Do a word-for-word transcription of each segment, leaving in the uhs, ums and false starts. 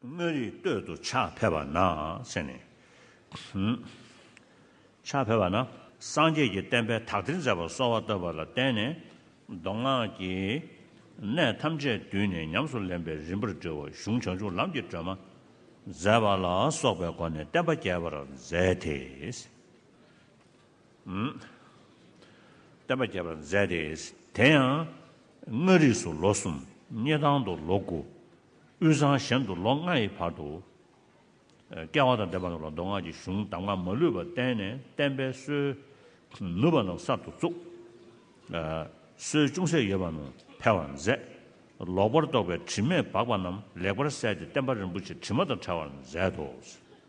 མངའ་རིས་སྟོད་དུ་ཕྱག་ཕེབས་པ་ན་ཟེར་ནས། ཕྱག་ཕེབས་པ་ན་སངས་རྒྱས་ཀྱི་བསྟན་པའི་དག་ཐེར་མཛད་པར་གསོལ་བ་བཏབ་པ་ལ་བརྟེན་ནས། མདོ་སྔགས་ཀྱི་གནད་ཐམས་ཅད་བསྡུས་ནས་ཉམས་སུ་ལེན་པའི་རིམ་པར་འགྲེལ་བ་གཞུང་བྱང་ཆུབ་ལམ་གྱི་སྒྲོན་མ་མཛད་པ་ལ་སོགས་པའི་སྒོ་ནས་བསྟན་པ་རྒྱས་པར་མཛད་དེ། བསྟན་པ་རྒྱས་པར་མཛད་དེ། དེ་ཡང་མངའ་རིས་སུ་ལོ་གསུམ། སྙེ་ཐང་དུ་ལོ་དགུ། དབུས་གཙང་གཞན་དུ་ལོ་ལྔ་ཡི་བར་དུ། སྐལ་བ་དང་ལྡན་པ་རྣམས་ལ་མདོ་སྔགས་ཀྱི་གཞུང་གདམས་ངག་མ་ལུས་པར་བསྟན་ནས་བསྟན་པའི་སྲོལ་ནུབ་པ་རྣམས་གསར་དུ་བཙུགས། སྲོལ་ཅུང་ཟད་ཡོད་པ་རྣམས་འཕེལ་བར་མཛད། ལོག་པར་རྟོག་པའི་དྲི་མས་སྦགས་པ་རྣམས་ལེགས་པར་བསལ་ཏེ་བསྟན་པ་རིན་པོ་ཆེ་དྲི་མ་དང་བྲལ་བར་མཛད་དོ།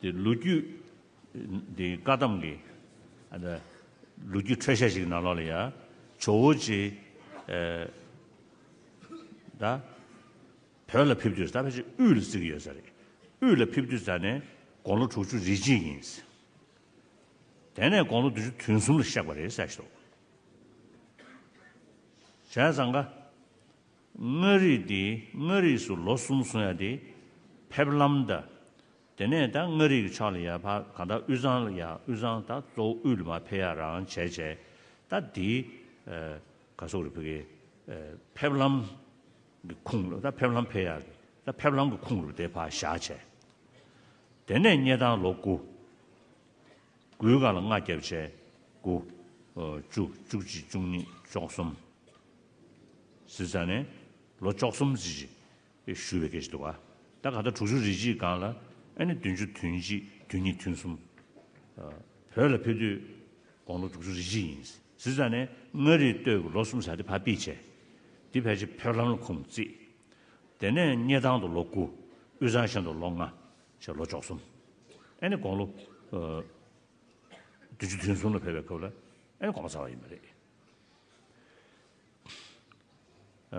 དེ་ལོ་རྒྱུས་འདི་བཀའ་གདམས་ཀྱི་ཨ་ད་ལོ་རྒྱུས་འཕྲོས་བཤད་ཞིག་ནང་ལོགས་ལ་ཡ་ཇོ་བོ་རྗེ་ཨེ་ད་བོད་ལ་ཕེབས་དུས་ད་ཕལ་ཆེར་དབུས་ལ་བརྩི་གི་ཡོད་ས་རེད། དབུས་ལ་ཕེབས་དུས་ད་ནས་དགུང་ལོ་དྲུག་ཅུ་རེ་གཅིག་ཡིན། དེ་ནས་དགུང་ལོ་བདུན་ཅུ་དོན་གསུམ་ལ་གཤེགས་པ་རེད་ཟེར་ཞིག་འདུག་བྱས་ཙང་ཀ་མངའ་རིས་འདི་མངའ་རིས་སུ་ལོ་གསུམ་གསུང་ཡ་དེ་ཕེབས་ལམ་དང་། དེ་ནས་ད་མངའ་རིས་ཀྱི་ཕྱོགས་ལ་ཡ་ཕ་གང་ལྟར་དབུས་གཙང་ལ་ཡ་དབུས་གཙང་ད་གཙོ་བོ་དབུས་ལ་མ་ཕེབས་ཡ་རང་བྱས་བྱས་ད་འདི་ཨ་ག་སོག་རེད་ཕ་གི་ཨ་ཕེབས་ལམ་གི་ཁུངས་ལ་ད་ཕེབས་ལམ་ཕེབས་ཡ་གི་ད་ཕེབས་ལམ་གི་ཁུངས་ལ་དེ་ཕར་བཞག་བྱས། དེ་ནས་སྙེ་ཐང་ལོ་དགུ། དགུའི་སྒང་ལ་ལྔ་བརྒྱབ་བྱས་དགུ། ཨ་བཅུ། བཅུ་གཅིག་བཅུ་གཉིས། བཅུ་གསུམ། ཟེར་ཙང་ནས་ལོ་བཅུ་གསུམ་ཙམ་ཞིག་བཞུགས་པའི་སྐད་ཆ་འདུག་ག་ད་ག་ད་དྲུག་ཅུ་རེ་གཅིག་སྒང་ལ་ཨ་ནི་བདུན་ཅུ་དོན་གཅིག་དོན་གཉིས་དོན་གསུམ། ཨ་བོད་ལ་ཕེབས་དུས་དགུང་ལོ་དྲུག་ཅུ་རེ་གཅིག་ཡིན། ཟེར་ཙང་ནས་མངའ་རིས་སྟོད་ཀྱི་ལོ་གསུམ་ཟེར་དེ་ཕར་ཕུད་བྱས། འདི་ཕལ་ཆེར་ཕེབས་ལམ་ལ་ཁུངས་བརྩིས། དེ་ནས་སྙེ་ཐང་དུ་ལོ་དགུ། དབུས་གཙང་གཞན་དུ་ལོ་ལྔ། བྱས་ལོ་བཅུ་གསུམ། ཨ་ནི་དགུང་ལོ་ཨ་བདུན་ཅུ་དོན་གསུམ་ལ་ཕེབས་པའི་སྐབས་ལ་ཨ་ནི་དགོངས་པ་ཚར་བ་ཡིན་པ་རེད། ཨ་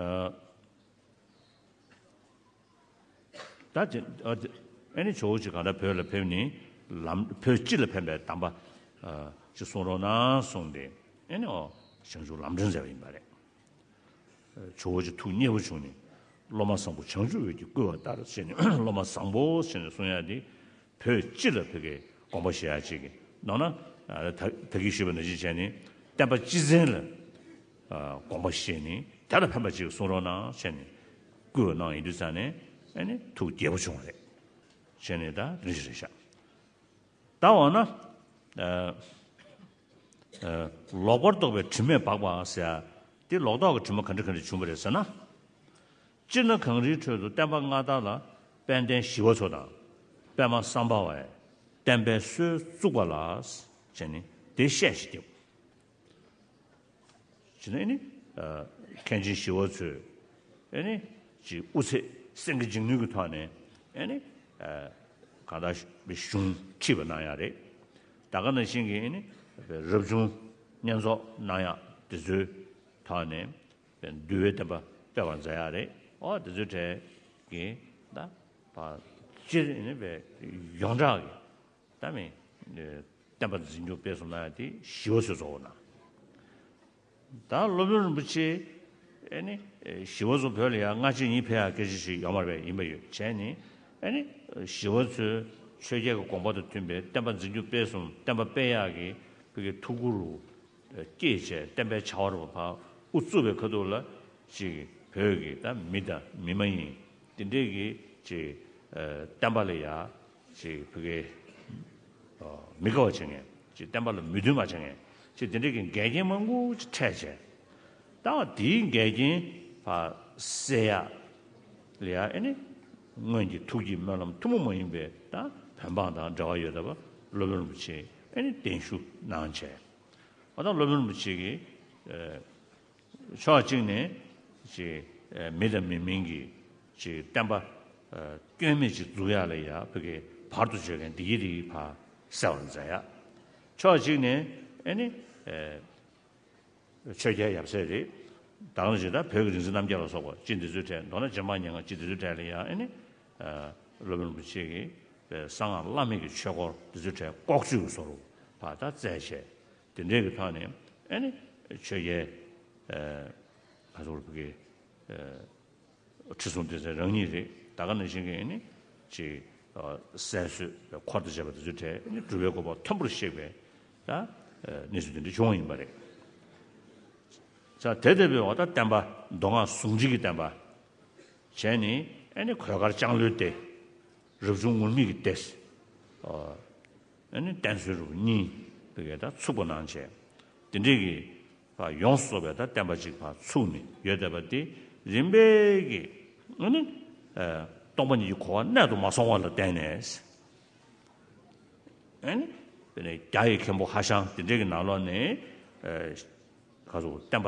ད་དེ་ཨ་དེ་ཨ་ནི་ཇོ་བོ་རྗེ་གང་ལྟར་བོད་ལ་ཕེབས་ནས་ལམ་བོད་སྤྱི་ལ་ཕན་པའི་གདམས་པ་ཨ་ཅིག་གསུང་རོགས་གནང་གསུངས་ཏེ་ཨ་ནི་ཨོ་བྱང་ཆུབ་ལམ་སྒྲོན་མཛད་པ་ཡིན་པ་རེད། ཇོ་བོ་རྗེ་ཐུགས་མཉེས་པོ་བྱུང་ནས་སློབ་མ་བཟང་པོ་བྱང་ཆུབ་འོད་ཀྱིས་བསྐུལ་བ་ལྟར་བྱས་ནས་སློབ་མ་བཟང་པོ་བྱས་ནས་གསུང་ཡ་དེ་བོད་སྤྱི་ལ་ཕ་གིའི་དགོངས་པ་བཞེས་ཡ་ཅིག་གི་ནང་ན་ད་ད་གིན་ཞུས་པ་ནང་བཞིན་བྱས་ནས་བསྟན་པ་སྤྱི་མཚན་ལ་དགོངས་པ་བཞེས་ནས་དེ་ལ་ཕན་པ་ཅིག་གསུང་རོགས་གནང་བྱས་ནས་བསྐུལ་བ་གནང་ཡིན་དུས་ཙང་ནས་ཨ་ནི་ཐུགས་དགྱེས་པོ་བྱུང་བ་རེད། བྱས་ནས་ད་རིན་ཞིག་རེད་ཤག་ད་འོ་ན། ཨ་ཨ་ལོག་པར་རྟོག་པའི་དྲི་མས་སྦགས་པ་ཟེར་ཡ་དེ་ལོག་རྟོག་གི་དྲི་མ་ག་འདྲ་ག་འདྲ་བྱུང་བ་རེད་ཟེར་ན། སྤྱིར་ན་གངས་རིའི་ཁྲོད་དུ་བསྟན་པ་སྔར་དར་ལ་དཔལ་ལྡན་ཞི་བ་འཚོ་དང་པདྨ་སམ་བྷ་ཝས་བསྟན་པའི་སྲོལ་བཙུགས་པ་ལ་བྱས་ནས་དེ་བཤད་ཞིག་བརྒྱབ། བྱས་ན་ཨ་ནི་ཨ་མཁན་ཆེན་ཞི་བ་འཚོས་ཨ་ནི་ཅིག་དབུ་ཚད་སེང་གེ་འཇིགས་ནུས་ཀྱི་ཐོག་ནས་ཨ་ནི་ཨ་གང་ལྟར་གཞུང་ཁྲིད་པ་གནང་ཡ་རེད། ད་ག་ནང་བཞིན་གྱི་ཨ་ནི་རབ་བྱུང་བསྙེན་རྫོགས་གནང་ཡ་དེ་ཚོའི་ཐོག་ནས་འདུལ་བའི་བསྟན་པ་སྤེལ་བར་མཛད་ཡ་རེད། ཨོ་དེ་ཚོའི་གྲས་ཀྱི་ད་ཕར་སྤྱིར་ཨ་ནི་ཡོངས་གྲགས་ཀྱི་ད་མི་བསྟན་པ་འཛིན་སྐྱོང་སྤེལ་གསུམ་གནང་ཡ་དེ་ཞི་བ་འཚོས་གཙོ་བོ་གནང་། ད་སློབ་དཔོན་རིན་པོ་ཆེ་ཨེ་ནི་ཞི་བ་འཚོ་བོད་ལ་ཡང་སྔ་ཕྱི་གཉིས་ཕེབས་ཡག་སྐད་ཆ་ཞིག་ཡོད་མ་རེད་པས། ཡིན་པ་ཡོད་བྱས་ནི་ཨེ་ནི་ཞི་བ་འཚོའི་ཆོས་རྒྱལ་གྱི་དགོངས་པ་དང་མཐུན་པའི་བསྟན་པ་འཛིན་སྐྱོང་སྤེལ་གསུམ་བསྟན་པ་སྤེལ་ཡག་གི་བོད་ཀྱི་ཐུགས་ཁུར་སྐྱེས་བྱས་བསྟན་པའི་བྱ་བ་རུ་ཕར་དབུ་བཙུགས་པའི་ཁ་ཐུག་ལ་ཅིག་བོད་ཀྱི་ད་མི་དང་མི་མ་ཡིན་དེ་འདྲས་ཀྱི་ཅིག་བསྟན་པ་ལ་ཡ་ཅིག་བོད་ཀྱི་མི་དགའ་བ་བྱེད་མཁན་ཅིག་བསྟན་པ་ལ་མོས་མཐུན་མ་བྱེད་མཁན་ཅིག་དེ་འདྲས་ཀྱི་འགལ་རྐྱེན་མང་པོ་ཅིག་འཕྲད་བྱས། ད་དེའི་འགལ་རྐྱེན་ཕར་སེལ་ཡག་ལ་ཡ་ཨེ་ནི་སྔོན་གྱི་ཐུགས་ཀྱི་སྨོན་ལམ་ཐུན་མོང་མ་ཡིན་པའི་ད་བོད་འབངས་དང་འབྲེལ་བ་ཡོད་པ་སློབ་དཔོན་རིན་པོ་ཆེ་ཨེ་ནི་གདན་ཞུ་གནང་བྱས། ཨ་ད་སློབ་དཔོན་རིན་པོ་ཆེ་གིས་ཕྱོགས་གཅིག་ནས་ཅིག་མི་དང་མི་མིན་གྱི་ཅིག་བསྟན་པ་སྐྱོན་མེད་ཅིག་འཛུགས་ཡག་ལ་ཡ་བོད་ཀྱི་བར་དུ་གཅོད་མཁན་བདེ་སྐྱིད་རིག་ཕར་སེལ་བར་མཛད་ཡག་ཕྱོགས་གཅིག་ནས་ཨེ་ནི་ཆོས་རྒྱལ་ཡབ་སྲས་རེད། ད་ག་ནང་བཞིན་ད་བོད་ཀྱི་རིག་འཛིན་རྣམ་རྒྱལ་ལ་སོགས་པ་ཅིག་འདི་ཚོའི་གྲས་མདོར་ན་རྗེ་འབངས་ཉེར་ལྔ་ཅིག་འདི་ཚོའི་གྲས་ལ་ཡ་ཨེ་ནི་སློབ་དཔོན་རིན་པོ་ཆེ་གིས་གསང་སྔགས་བླ་མེད་ཀྱི་ཆོས་སྐོར་འདི་ཚོའི་གྲས་ལྐོག་ཇུས་ཀྱི་བཟོ་འདྲ་ཕར་ད་བཙལ་བྱས། དེ་འདྲའི་གི་ཐོག་ནས་ཨེ་ནི་ཆོས་རྒྱལ་ཨ་ག་ཚོད་རེད་བོད་ཀྱི་ཨ་ཁྲི་སྲོང་ལྡེ་བཙན་རང་ཉིད་རེད། ད་ག་ནང་བཞིན་གྱི་ཨེ་ནི་ ཅིག་ཨ་གསལ་བཟོས་འཁོར་དང་བཅས་པ་དེ་ཚོའི་གྲས་ནི་སྒྲུབ་པའི་གོ་འཕང་མཐོན་པོར་གཤེགས་པའི་ད་ཨ་གནས་ཚུལ་དེ་འདྲ་བྱུང་བ་ཡིན་པ་རེད། ས་དེ་ལྟ་བུའི་འོ་ད་བསྟན་པ་མདོ་སྔགས་ཟུང་འབྲེལ་གྱི་བསྟན་པ་བྱས་ནི་ཨ་ནི་གོས་དཀར་ལྕང་ལོའི་སྡེ། རབ་བྱུང་ངུར་སྨྲིག་གི་སྡེ། ཨ་ནི་བསྟན་སྲོལ་རུ་གཉིས་དེ་གའི་ད་ཚུགས་པ་གནང་བྱས། དེ་འདྲའི་གི་ཡོངས་སུ་རྫོགས་པའི་ད་བསྟན་པ་གཅིག་ཕར་ཚུགས་ནས་ཡོད་བསྡད་པ་དེ་རིམ་པས་ཀྱིས་ཨ་ནི་ཨ་སྟོང་པ་ཉིད་ཀྱི་གོ་བ་གནད་དུ་མ་སོང་བ་ལ་བརྟེན་ནས། ཨ་ནི་དཔེར་ན་རྒྱ་ཡི་མཁན་པོ་ཧྭ་ཤང་དེ་འདྲའི་གི་ནང་ལོགས་ནས་ཨ་ག་ཚོད་བསྟན་པ་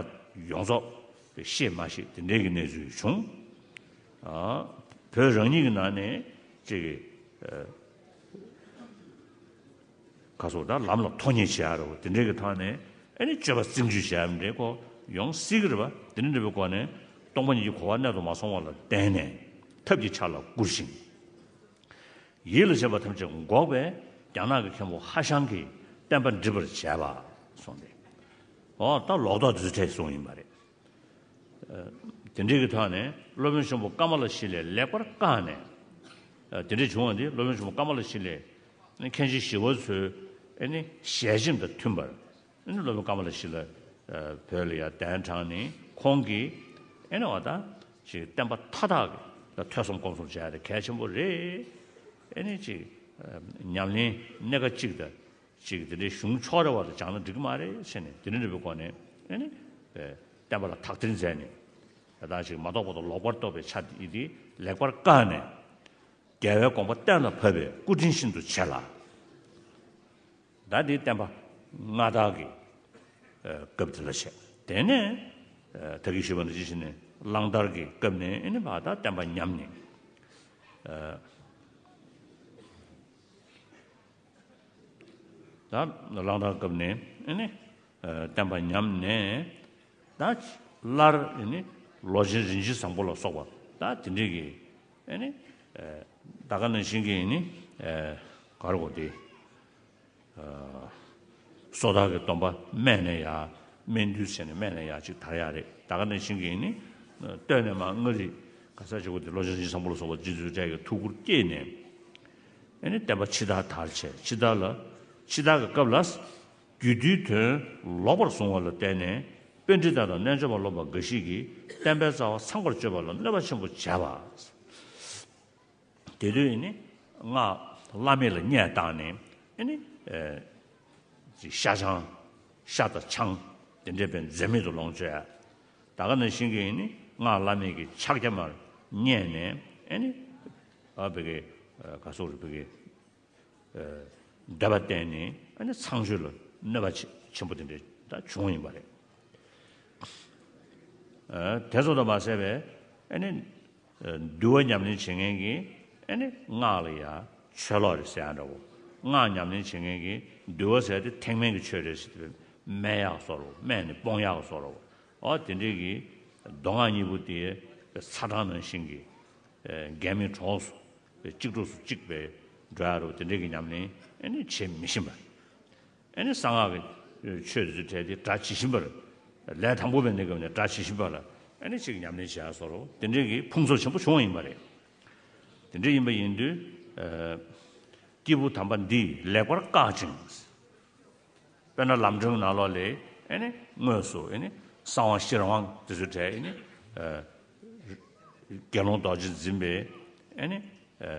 ཡོངས་རྫོགས་པའི་ཤེས་མ་ཤེས་དེ་འདྲའི་གི་གནས་ཚུལ་བྱུང་། ཨ་བོད་རང་ཉིད་ཀྱི་ནང་ནས་ཅིག་གི་ཨ་ག་ཚོད་ད་ལམ་ལ་ཐོགས་མཉེས་བྱེད་ཡ་རོ་དེ་འདྲའི་གི་ཐོག་ནས་ཨ་ནི་སྤྱོད་པ་རྩིང་འཇུག་བྱེད་ཡ་མི་འདྲའི་སྐོར་ཡོང་སྲིད་ཀྱི་རེད་པ། དེ་འདྲ་འདྲ་བའི་སྐོར་ནས་སྟོང་པ་ཉིད་ཀྱི་གོ་བ་གནད་དུ་མ་སོང་བ་ལ་བརྟེན་ནས་ཐབས་ཀྱི་ཆ་ལ་བསྐུར་ཞིང་། ཡིད་ལ་བྱེད་པ་ཐམས་ཅད་འགོག་པའི་རྒྱ་ནག་གི་མཁན་པོ་ཧྭ་ཤང་གིས་བསྟན་པ་འགྲིབ་པར་བྱས་པ་གསུངས་ཏེ། འོ་ད་ལོག་རྟོག་དེ་ཚོ་ཐད་གསུངས་ཡིན་པ་རེད། ཨ་དེ་འདྲའི་གི་ཐོག་ནས་སློབ་དཔོན་ཆེན་པོ་ཀ་མ་ལ་ཤཱི་ལས་ལེགས་པར་བཀག་ནས། ཨ་དེ་འདྲའི་བྱུང་བ་འདི་སློབ་དཔོན་ཆེན་པོ་ཀ་མ་ལ་ཤཱི་ལས་མཁན་ཆེན་ཞི་བ་འཚོའི་ཨ་ནི་ཞལ་ཆེམས་དང་མཐུན་པར། ཨ་ནི་སློབ་དཔོན་ཀ་མ་ལ་ཤཱི་ལ་ཨ་བོད་ལ་ཡར་གདན་དྲངས་ནས་ཁོང་གིས་ཨ་ནི་འོ་ད་ཅིག་བསྟན་པ་མཐའ་དག་གི་ལ་ཐོས་བསམ་སྒོམ་གསུམ་བྱས་ཏེ་གལ་ཆེན་པོ་རེད། ཨ་ནི་ཅིག་ཨ་ཉམས་ལེན་གནད་འགག་ཅིག་དང་ཅིག་དེ་འདྲའི་གཞུང་ཕྱོགས་རེ་བ་ལ་སྦྱངས་ན་འགྲིག་གི་མ་རེད་ཟེར་ནས་དེ་འདྲ་འདྲ་བའི་སྒོ་ནས་ཨ་ནི་ཨ་བསྟན་པ་ལ་དག་ཐེར་མཛད་ནས་ད་ལྟ་ཅིག་མ་རྟོགས་པ་དང་ལོག་པར་རྟོག་པའི་ཆ་དེ་དེ་ལེགས་པར་བཀག་ནས། རྒྱལ་བའི་དགོངས་པ་གཏན་ལ་ཕབ་པའི་སྐུ་དྲིན་ཤིན་ཏུ་ཆེ་ལ། ད་འདི་བསྟན་པ་མངའ་བདག་གི་ཨ་སྐབས་དེ་ལ་བྱས། དེ་ནས་ཨ་ད་གིན་ཞུས་པ་ནང་བཞིན་བྱས་ནས་གླང་དར་གྱི་སྐབས་ནས་ཨ་ནི་མ་ད་བསྟན་པ་ཉམས་ནས། ཨ་ད་གླང་དར་སྐབས་ནས་ཨ་ནི་ཨ་བསྟན་པ་ཉམས་ནས། ད་སླར་ཨ་ནི་ལོ་ཆེན་རིན་ཆེན་བཟང་པོ་ལ་སོགས་པ་ད་དེ་འདྲའི་གི་ཨ་ནི་ཨ་ད་ག་ནང་བཞིན་གྱི་ཨ་ནི་ཨ་ག་རེ་གོ་དེ་ཨ་སོ་ཐར་གྱི་སྡོམ་པ་སྨད་ནས་ཡར་སྨད་འདུས་བྱས་ནས་སྨད་ནས་ཡར་ཅིག་དར་ཡག་རེད། ད་ག་ནང་བཞིན་གྱི་ཨ་ནི་ཨ་སྟོད་ནས་མར་མངའ་རིས་ག་ས་ཅིག་གོ་དེ་ལོ་ཆེན་རིན་ཆེན་བཟང་པོ་ལ་སོགས་པ་རྗེ་བཙུན་སྒྲ་གི་ཐུགས་ཁུར་བསྐྱེད་ནས་ཨ་ནི་བསྟན་པ་ཕྱི་དར་དར་བྱས། ཕྱི་དར་ལ་ཕྱི་དར་གྱི་སྐབས་ལ། རྒྱུད་སྡེའི་དོན་ལོག་པར་བཟུང་བ་ལ་བརྟེན་ནས་པཎྜི་ཏ་དང་རྣལ་འབྱོར་པ་སློབ་པ་འགའ་ཞིག་གིས་བསྟན་པའི་རྩ་བ་ཚང་བར་གཅོད་པ་ལ་གནོད་པ་ཆེན་པོ་བྱས་པ། དེ་དུས་ནི་སྔགས་བླ་མེད་ལ་བསྙད་བཏང་ནས་ནི་ཨེ་ཤ་ཆང་ཤ་དང་ཆང་དེ་འདྲའི་བའི་རྫས་མེད་དུ་ལོངས་སྤྱོད། ད་ག་ནང་བཞིན་གྱི་ནི་སྔགས་བླ་མེད་ཀྱི་ཕྱག་རྒྱ་མར་བསྙད་ནས་ཨེ་ནི་ཨ་བའི་གི་ག་སོགས་རུ་བའི་གི་འདོད་པ་བསྟན་ནས་ཨ་ནི་ཚངས་སྤྱོད་ལ་གནོད་པ་ཆེ་ཆེན་པོ་དེ་འདྲ་ད་བྱུང་ཡིན་པ་རེད། ཨ་དེ་ཚོ་དང་མ་ཟད་པའི་ཨ་ནི་འདུལ་བ་ཉམས་ལེན་བྱེད་མཁན་གྱི་ཨ་ནི་སྔགས་ལ་ཡ་ཆོས་ལོག་རེད་ཟེར་ཡ་འདྲ་བོ། སྔགས་ཉམས་ལེན་བྱེད་མཁན་གྱི་འདུལ་བ་ཟེར་དེ་ཐེག་དམན་གྱི་ཆོས་རེད་ཟེར་དེ་སྨད་ཡག་བཟོ་འདྲ་བོ། སྨད་ནས་སྤོང་ཡག་བཟོ་འདྲ་བོ། ཨོ་དེ་འདྲའི་གི་མདོ་སྔགས་གཉིས་པོ་དེ་ཚ་གྲང་ནང་བཞིན་གྱི་འགལ་མེད་གྲོགས་སུ། གཅིག་གྲོགས་སུ་གཅིག་པའི་འགྲོ་ཡ་རུ་དེ་འདྲའི་གི་ཉམས་ལེན་ཨ་ནི་བྱེད་མི་ཤེས་པ། ཨ་ནི་གསང་སྔགས་ཀྱི་ཆོས་དེ་ཚོའི་གྲས་དེ་སྒྲ་ཇི་བཞིན་པར་ལས་དང་པོ་བའི་གནས་སྐབས་ནས་སྒྲ་ཇི་བཞིན་པ་ལ་ཨ་ནི་གཅིག་ཉམས་ལེན་བྱེད་ཡ་བཟོ་འདྲ་བོ་དེ་འདྲའི་གི་ཕུང་ཚོགས་ཆེན་པོ་བྱུང་བ་ཡིན་པ་རེད། དེ་འདྲ་ཡིན་པ་ཡིན་དུས་ཨ་སྐྱེས་བུ་དམ་པ་འདིས་ལེགས་པར་བཀག་ཅིང་། དཔེར་ན་ལམ་སྒྲོན་ནང་ལོགས་ལས་ཨེ་ནི་དངོས་སུ་ཨེ་ནི་གསང་བ་ཤེར་དབང་དེ་ཚོའི་གྲས་ཨེ་ནི་ཨ་དགེ་སློང་རྡོ་རྗེ་འཛིན་པས་ཨེ་ནི་ཨ་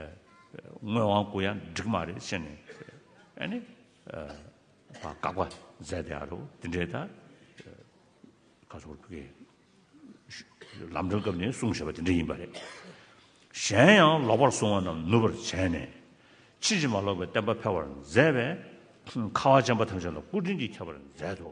དངོས་དབང་བསྐུར་ཡང་འགྲིག་མ་རེད་ཟེར་ནས་ཨེ་ནི་ཨ་བཀག་པ་མཛད་དེ་ཡ་རུ་དེ་འདྲའི་ད་ག་ཚོད་ཀྱི། ལམ་སྒྲོན་སྐབས་ནས་གསུངས་བཞག་པ་དེ་འདྲ་ཡིན་པ་རེད། གཞན་ཡང་ལོག་པར་བཟུང་བ་རྣམས་ནུབ་པར་བྱས་ནས་ཕྱིན་ཅི་མ་ལོག་པའི་བསྟན་པ་འཕེལ་བར་མཛད་པས་ཁ་བ་ཅན་པ་ཐམས་ཅད་ལ་སྐུ་དྲིན་གྱིས་ཁྱབ་པར་མཛད་དོ།